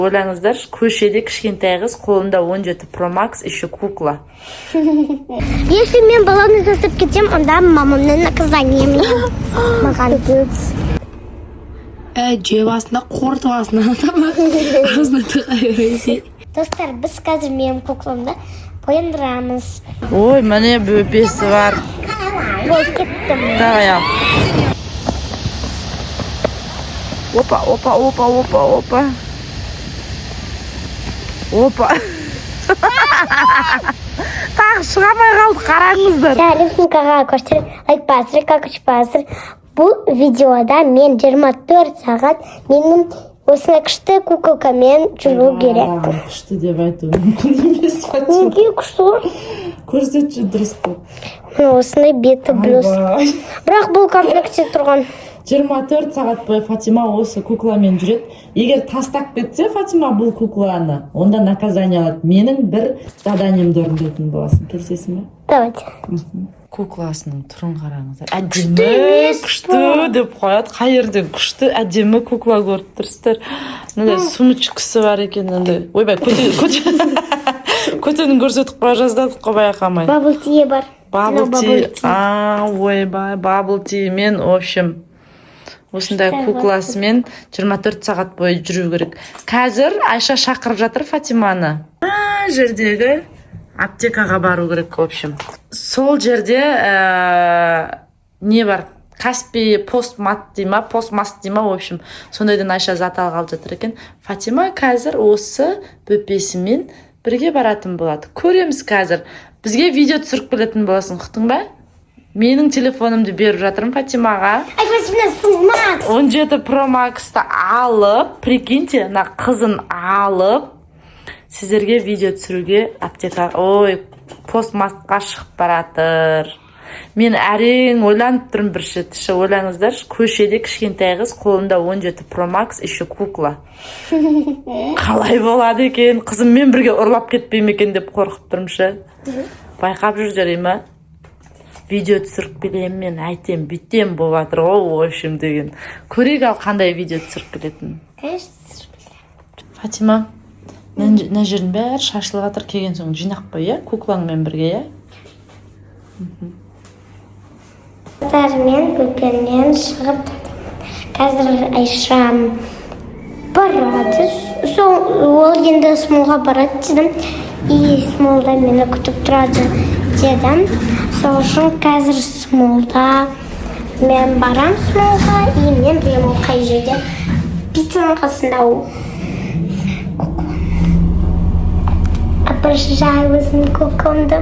Ойлаңыздаршы, көшеде кішкентай қыз, қолында 17 Pro Max, еще кукла. Если мен баланы тастап кетсем, онда мамамның наказание мне. Маған. Ә, жеп астына, қорытып астына, тамақ аузына тыға бермесе. Достар, біз қазір менің кукламды бояндырамыз. Ой, міне, бөпесі бар. Болып кеттім. Давай, ал. Опа, опа, опа, опа, опа. Опа. Тағы шыға алмай қалды, қараңыздар. Сәлем, көштір, лайк басыр, колокольчик басыр. Бұл видеода мен 24 сағат менің осындай күшті куколкамен жүру керек. Күшті деп айту мүмкін емес, Фатима. Неге күшті ғой? Көрсетші дұрыстап. Міне, осындай беті плюс. Ойбай. Бірақ бұл комплектте тұрған. 24 сағат бойы Фатима осы кукламен жүреді. Егер тастап кетсе Фатима бұл кукланы, онда наказание алады. Менің бір заданиемді орындайтын боласың. Келісесің бе? Давайте. Кукласының түрін қараңыздар. Әдемі, күшті деп қояды. Қай жерден күшті, әдемі кукла көріп тұрсыздар? Мынандай сумочкасы бар екен, мынандай. Ойбай, көтенін көрсетіп қоя жаздадық қой байқамай. Bubble tea бар. Bubble Мынау tea. Bubble tea. А, ойбай, bubble tea мен, в общем, осындай Күшті. кукласымен 24 сағат бойы жүру керек. Қазір Айша шақырып жатыр Фатиманы. Мына жердегі аптекаға бару керек, в общем. Сол жерде не бар? Каспи постмат дей ма, постмаст дей ма, в общем, сондайдан Айша зат алғалы жатыр екен. Фатима қазір осы бөпесімен бірге баратын болады. Көреміз қазір. Бізге видео түсіріп келетін боласың, ұқтың ба? Менің телефонымды беріп жатырмын Фатимаға. iPhone 17 Pro Max. 17 Pro Max'ты алып, прикиньте, мына қызын алып, сіздерге видео түсіруге аптека, ой, постмастқа шығып баратыр. Мен әрең ойланып тұрмын бір шеті. Ше, ойлаңыздаршы, көшеде кішкентай қыз, қолында 17 Pro Max, еще кукла. Қалай болады екен? Қызыммен бірге ұрлап кетпей ме екен деп қорқып тұрмын ше. Байқап жүр, жарай ма? Видео түсіріп келемін мен, әйтем бүйтем болып жатыр ғой, в общем, деген. Көрейік ал, қандай видео түсіріп келетінін. Конечно, түсіріп келемін. Фатима, мына жердің бәрі шашылып жатыр, келген соң жинап қой, иә, куклаңмен бірге, иә. Достар, мен бөпемнен шығып жатырмын. Қазір Айша барады. Сол, ол енді Смолға барады дедім. И Смолда мені күтіп тұрады дедім. Сол үшін қазір Смолда мен барам Смолға, и мен білемін, ол қай жерде. Пиццаның қасында ол. Обожаю өзімнің кукламды.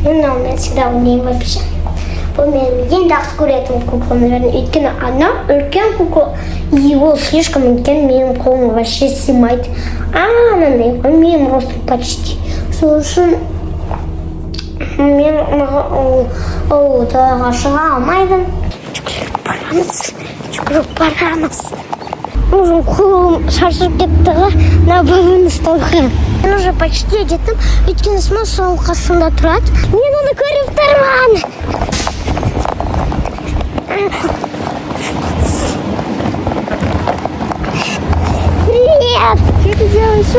Мен мынаумен всегда ойнаймын вообще. Бұл менің ең жақсы көретін куклам, наверное. Өйткені ана үлкен кукла, и ол слишком үлкен, менің қолыма вообще сыймайды. А анандай ғой, менің ростым почти. Сол үшін мен ол далаға шыға алмайды. Жүгіріп барамыз, жүгіріп барамыз. Уже қолым шаршап кетті ғой мына баланы ұстауға. Мен уже почти жеттім, өйткені Смол сол қасында тұрады. Мен оны көріп тұрмын. Привет! Что ты делаешь? А?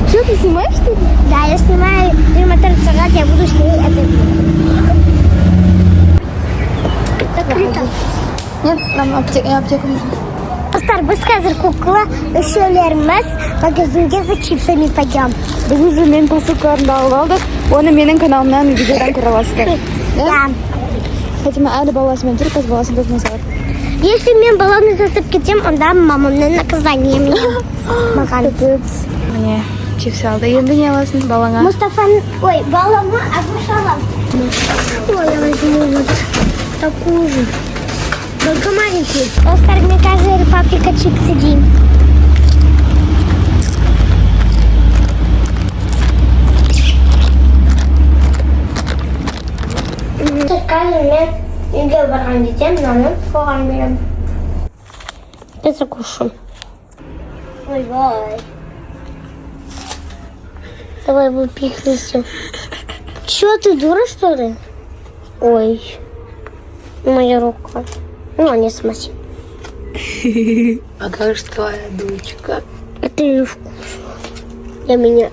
Что ты снимаешь, что ли? Да, я снимаю 24 сағат, я буду с ней это. Закрыто. Нет, нам аптеку нужно. Достар, біз қазір кукла үшеулеріміз магазинге за чипсами пойдем. Біз уже менің посылкаларымды алып алдық. Оны менің каналымнан видеодан көре аласыздар. Да. Фатима әлі баласымен жүр, қазір баласын көзіне салады. Если мен баланы тастап кетсем, онда мамамның наказание мне. Маған. Міне, чипсы алды. Енді не аласың балаңа? Мустафа, ой, балама агуш алам. Ой, я возьму вот такую же. Только маленькую. Достар, мен қазір паприка чипсы жеймін. Қазір мен үйге барған кезде мынаны соған беремін. Я закушу. Ой-ой. Давай выпихнемся. Чё, ты дура, что ли? Ой, моя рука. Ну, не смоси. А как же твоя дочка? Это Это не вкусно. Для меня.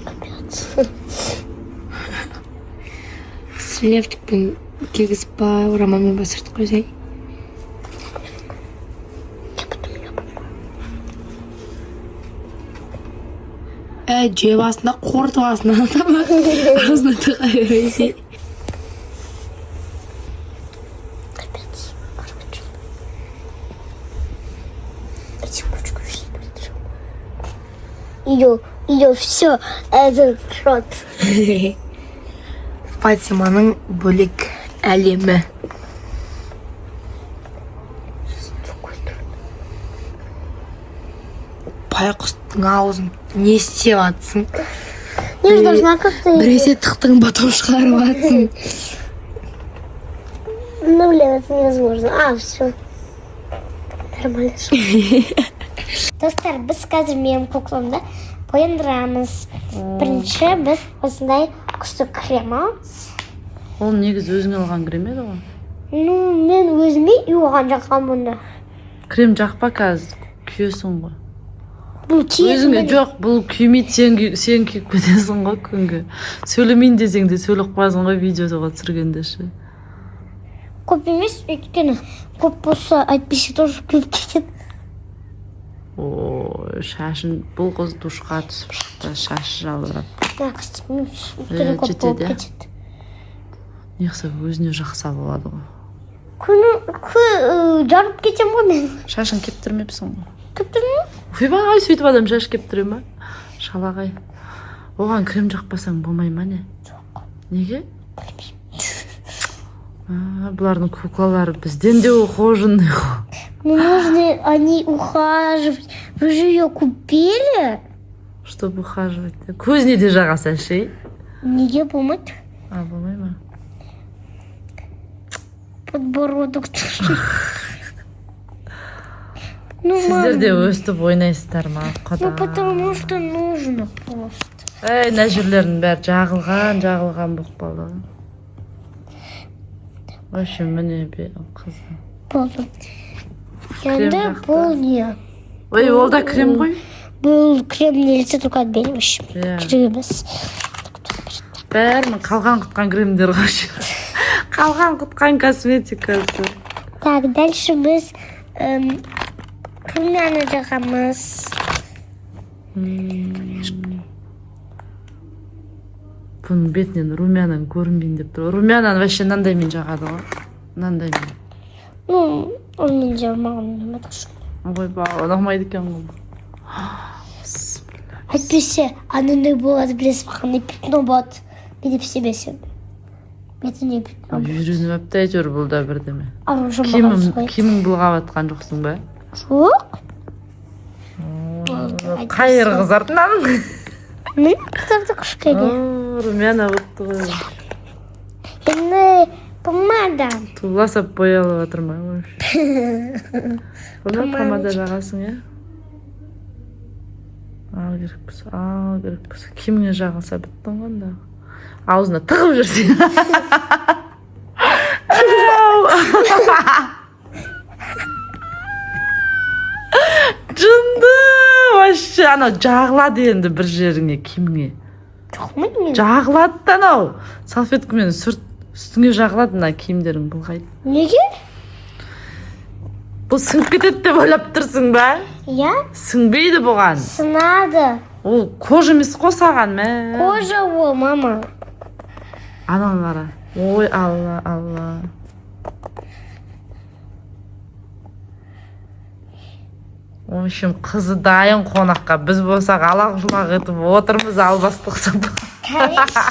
Капец. Левчикпен кигізіп па, орамалмен ба сүртіп қойсай. Я потом ее помою. Ә, жеп астына, қорытып астына, аузына тыға бермесей. Капец. Короче. Потихонечку сейчас будет. Ее все, этот рот. Фатиманың бөлек әлемі. С другой стороны. Байқұстың аузын не істеп жатсың? Я же должна как-то... Біресе тықтың, потом шығарып жатсың. Ну, блин, это невозможно. А, все. Нормально. Достар, біз қазір менің кукламды бояндырамыз. Бірінші біз осындай күшті крем аламыз. Ол негізі өзіңе алған крем еді ғой. Ну, мен өзіме и оған жаққанмын бұны. Крем жақпа, қазір күйесің ғой. Бұл тиеді. Өзіңе жоқ, бұл күймейді, сен күйіп кетесің ғой күнге. Сөйлемейін десең де сөйлеп қоясың ғой видеоға түсіргенде ше. Көп емес, өйткені көп болса, әйтпесе тоже күйіп кетеді. Ой, шашын, бұл қыз душқа түсіп шықты, шашы жалбырап. Мына қыз өйткені Э, көп болып жетеді, иә? кетеді. Неғысы өзіне жақса болады ғой. Күні жарып кетемін ғой мен. Шашын кептірмепсің ғой. Кептірме? Ойбай, сөйтіп адам шаш кептіре ма? Шалағай. Оған крем жақпасаң болмай ма, не? Жоқ. Неге? А, бұлардың куклалары бізден де ухоженный ғой. Ну, нужно они ухаживать. Вы же ее купили? Чтобы ухаживать. Көзіне де жағасың ше? Неге болмайды? А, болмай ма? Подбородок тоже. Ну, Сіздер мам, де өстіп ойнайсыздар ма? ну Құдай. потому что нужно просто. Ей, мына жерлерінің бәрі жағылған, жағылған болып қалды. В общем, міне қызы. Болды. Енді жақты. бұл не? Ой, ол да крем ғой. Бұл крем для лица, только отбеливающий. Иә. Керек емес. Бәрінің қалған құтқан кремдер ғой. Қалған құтқан косметикасы. Так, дальше біз румяна жағамыз. Бұның бетінен румянаң көрінбейін деп тұр. Румянаны вообще мынандаймен жағады ғой. Мынандаймен. Ну, ол менде маған ұнамайды. Ойбай, ұнамайды екен ғой. Әйтпесе анандай болады, білесіз ба, қандай пятно болады. Бүйтіп істемесең. Бетіне пятно болады. Үйреніп алыпты әйтеуір бұл да бірдеме. Ал уже маған Киімін, солай. киімін былғап жатқан жоқсың ба? Жоқ. Болды, Қайыр қызарды мынаның. Міне, қызарды кішкене. Румяна болыпты ғой. Енді помада. Туласап боялып жатыр ма? Бұны помада жағасың, иә? Ал керек болса, ал керек болса. Киіміңе жағылса, біттің ғой онда. Аузына тығып жүрсең. Ау! Жынды вообще, анау жағылады енді бір жеріңе, киіміңе. Жоқ ма мен? Жағылады да анау. Салфеткамен сүрт, үстіңе жағылады, мына киімдерің былғайды. Неге? Бұл сіңіп кетеді деп ойлап тұрсың ба? Иә, Сіңбейді бұған. сынады. Ол кожа емес қой саған, мә. Кожа ол, мама. Ананы қара. Ой, алла, алла. В общем, қызы дайын қонаққа. Біз болсақ алақ жұлақ етіп отырмыз, албастық. Конечно.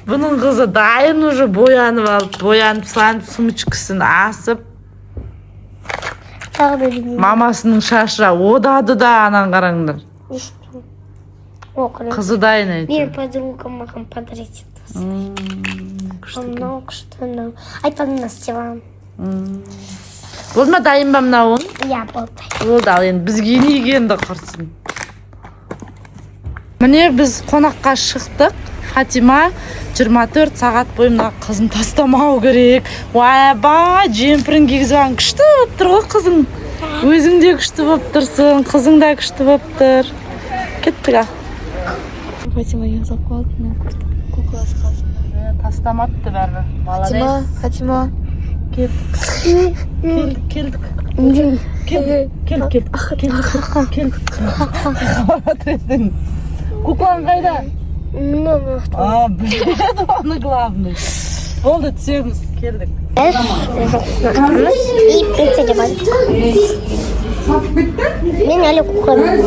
Бұның қызы дайын уже, боянып алып, боянып сыланып, сумочкасын асып, Тағы да білмеймін. Мамасының шашы одады да, ананы қараңдар. И что? О, крем. Қызы дайын Менің әйтеуір. подруга маған подарить етті. Күшті екен. Мынау күшті, мынау. Айтпадым, мына істеп аламын. Болды ма, дайын ба мынауың? Иә, болды. Болды, ал енді бізге не енді құрсын. Міне, біз қонаққа шықтық. Фатима 24 сағат бойы мына қызын тастамау керек. Ойбай, жемпірін кигізіп алған, күшті болып тұр ғой қызың. Өзің де күшті болып тұрсың, қызың да күшті болып тұр. Кеттік, ал. Фатима ұйықтап қалды, мына кукласы қасында. Тастамапты бәрібір. Фатима, Фатима. Келдік, келдік. Келдік, келдік, келдік, келдік. Келдік. Куклаң қайда? А, біледі оны, главный. Болды, түсеміз, келдік. Біз жоқ, и пицца деп алдық. Мен әлі кукламен.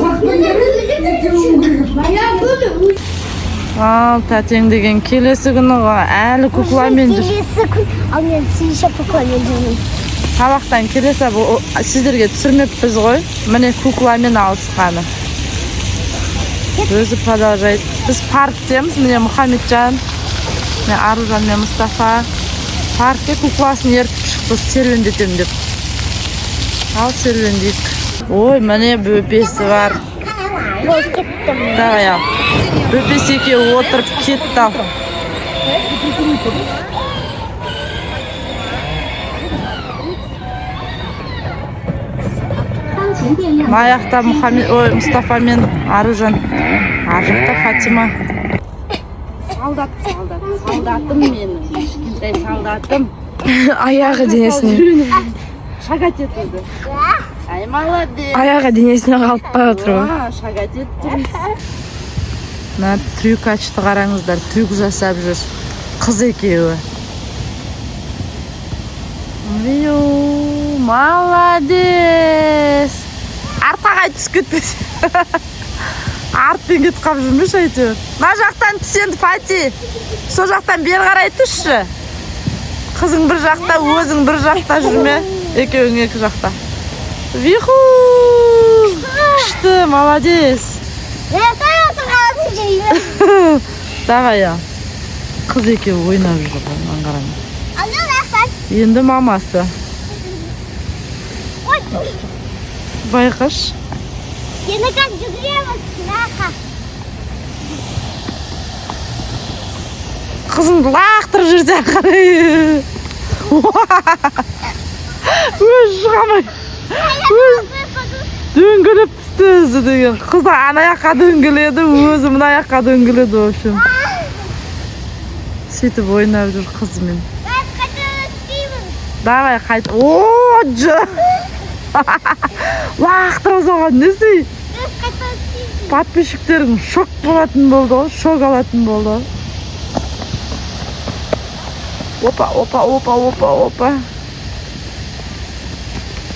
Ал, тәтең деген келесі күні ғой, әлі кукламен жүр. Келесі күн, ал мен еще кукламен жүрмін. Сабақтан келесі сіздерге түсірмеппіз ғой. Міне, кукламен алысқаны. Өзі продолжает. Біз парктеміз, міне, Мұхамеджан, міне, Аружан мен Мұстафа паркке кукласын ертіп шықты, серуендетемін деп. Ал, серуендейік. Ой, міне, бөпесі бар. Болды, кеттім. Давай, ал. Бөпесі екеуі отырып кетті, ал. Мына жақта Мұхаммед, ой, Мұстафа мен Аружан. Ар жақта Фатима. Солдат, солдат, солдатым менің. Кішкентай солдатым. Аяғы денесіне. Шагать етеді. Ай, молодец. Аяғы денесіне қалып бара жатыр ғой. А, шагать етіп. Мына трюкачты қараңыздар, трюк жасап жүр. Қыз екеуі. Виу, молодец. Артқа қайтып түсіп кетпесе. Артпен кетіп қалып жүрмеші әйтеуір. Мына жақтан түс енді, Фати. Сол жақтан бері қарай түсші. Қызың бір жақта, өзің бір жақта жүрме. Екеуің екі жақта. Виху! Күшті, молодец. Давай, ал. Қыз екеуі ойнап жүр ғой, мынаны қараңыз. Енді мамасы. Байқаш. Енді как жүгіреміз, нақа. Қызыңды лақтырып жүрсе қарай. Өзі шыға алмай. Өз дөңгелеп түсті өзі деген. Қызы ана жаққа дөңгеледі, өзі мына жаққа дөңгеледі, в общем. Сөйтіп ойнап жүр қызымен. Давай, қайт. О, лақтырып салған не істей? Подписчиктерің шок болатын болды ғой, шок алатын болды ғой. Опа, опа, опа, опа, опа.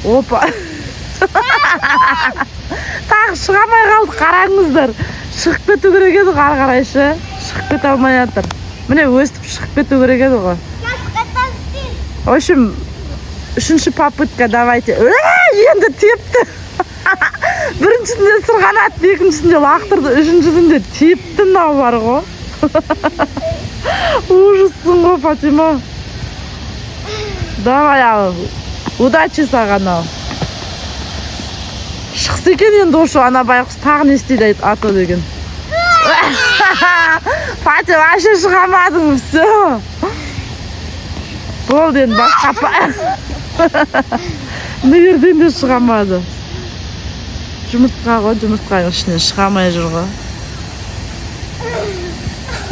Опа. Тағы шыға алмай қалды, қараңыздар. Шығып кету керек еді ғой, ары қарайшы. Шығып кете алмай жатыр. Міне, өстіп шығып кету керек еді ғой. В общем, үшінші попытка, давайте. Енді тепті. Біріншісінде сырғанады, екіншісінде лақтырды, үшіншісінде тепті мынау бар ғой. Ужассың ғой, Фатима. Давай, ал. Удачи саған, ал. Шықса екен енді осы ана байғұс тағы не істейді ато деген. Фатима, вообще шыға алмадың, все. Болды енді басқа мына жерден де шыға алмады. Жұмыртқа ғой, жұмыртқаның ішінен шыға алмай жүр ғой.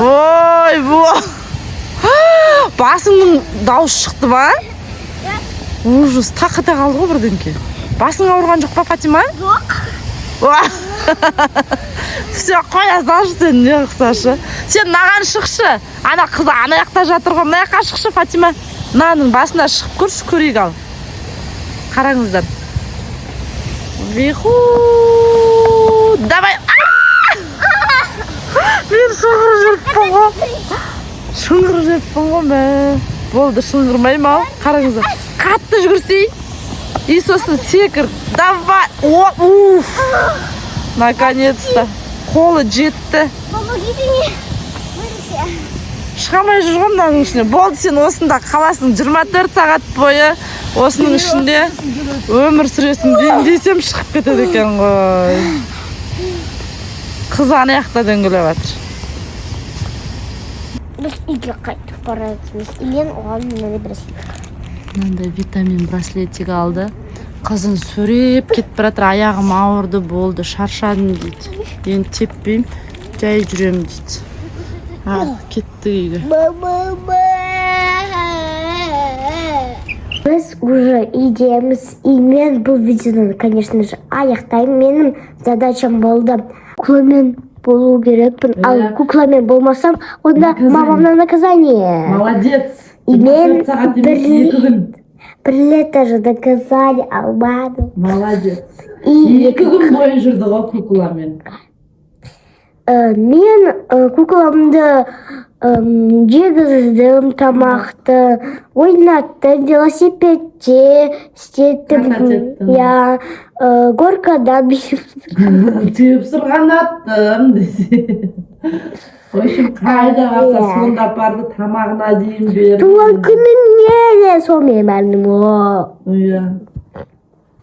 Ой, бұ. Басыңның дауысы шықты ма? Ужас, тақ ете қалды ғой бірдеңке. Басың ауырған жоқ па, Фатима? Жоқ. Все, қоя салшы сен, не қылсашы. Сен мынаған шықшы. Ана қызы ана жақта жатыр ғой, мына жаққа шықшы, Фатима. Мынаның басына шығып көрші, көрейік ал. Қараңыздар. Виху! Давай! Мен шыңғырып жүріппін ғой. Шыңғырып жүріппін ғой, мә. Болды, шыңғырмаймын ал. Қараңыздар. Қатты жүгірсей. И сосын секір. Давай! О, уф! Наконец-то. Қолы жетті. Помогите мне. Шыға алмай жүр ғой мынаның ішіне. Болды, сен осында қаласың 24 сағат бойы осының ішінде өмір сүресің дейін десем шығып кетеді екен ғой. Қыз ана жақта дөңгелеп жатыр. Біз үйге қайтып бара жатырмыз. И мен оған мынандай браслет. Мынандай витамин браслетик алды. Қызын сүйреп кетіп бара жатыр. Аяғым ауырды, болды, шаршадым дейді. Енді теппеймін, жай жүремін дейді. Ал кеттік үйге. Біз уже үйдеміз. И мен бұл видеоны, конечно же, аяқтаймын. Менің задачам болды. Кукламен болу керекпін. Ал кукламен болмасам, онда Наказание. Мамамнан наказание. Молодец. И мен 4 сағат емес, 2 күн. Бір рет даже наказание алмадым. Молодец. И 2 күн бойы жүрді ғой кукламен. Мен кукламды жегіздім, тамақты, ойнаттым, велосипедте істеттім. Катать еттің. Иә, горкада билеп. Теуіп сырғанаттым десе. В общем, қайда барса, сонда апарды, тамағына дейін берді. Туған күніне де сонымен бардым ғой. Иә,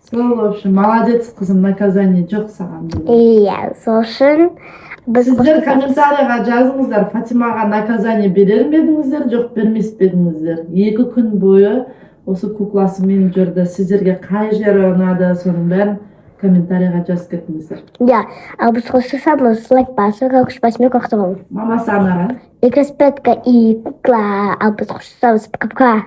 сол, в общем, молодец, қызым, наказание жоқ саған бүгін. Иә, сол үшін біз Сіздер қоштасамыз. комментарийға жазыңыздар: Фатимаға наказание берер ме едіңіздер, жоқ, бермес пе едіңіздер? 2 күн бойы осы кукласымен жүрді. Сіздерге қай жері ұнады, соның бәрін комментарийға жазып кетіңіздер. Иә, ал біз қоштасамыз. Лайк басып, көкш басып, қоқтап. Мамасы Анара. Экспертка и кукла. Ал біз қоштасамыз. Пока.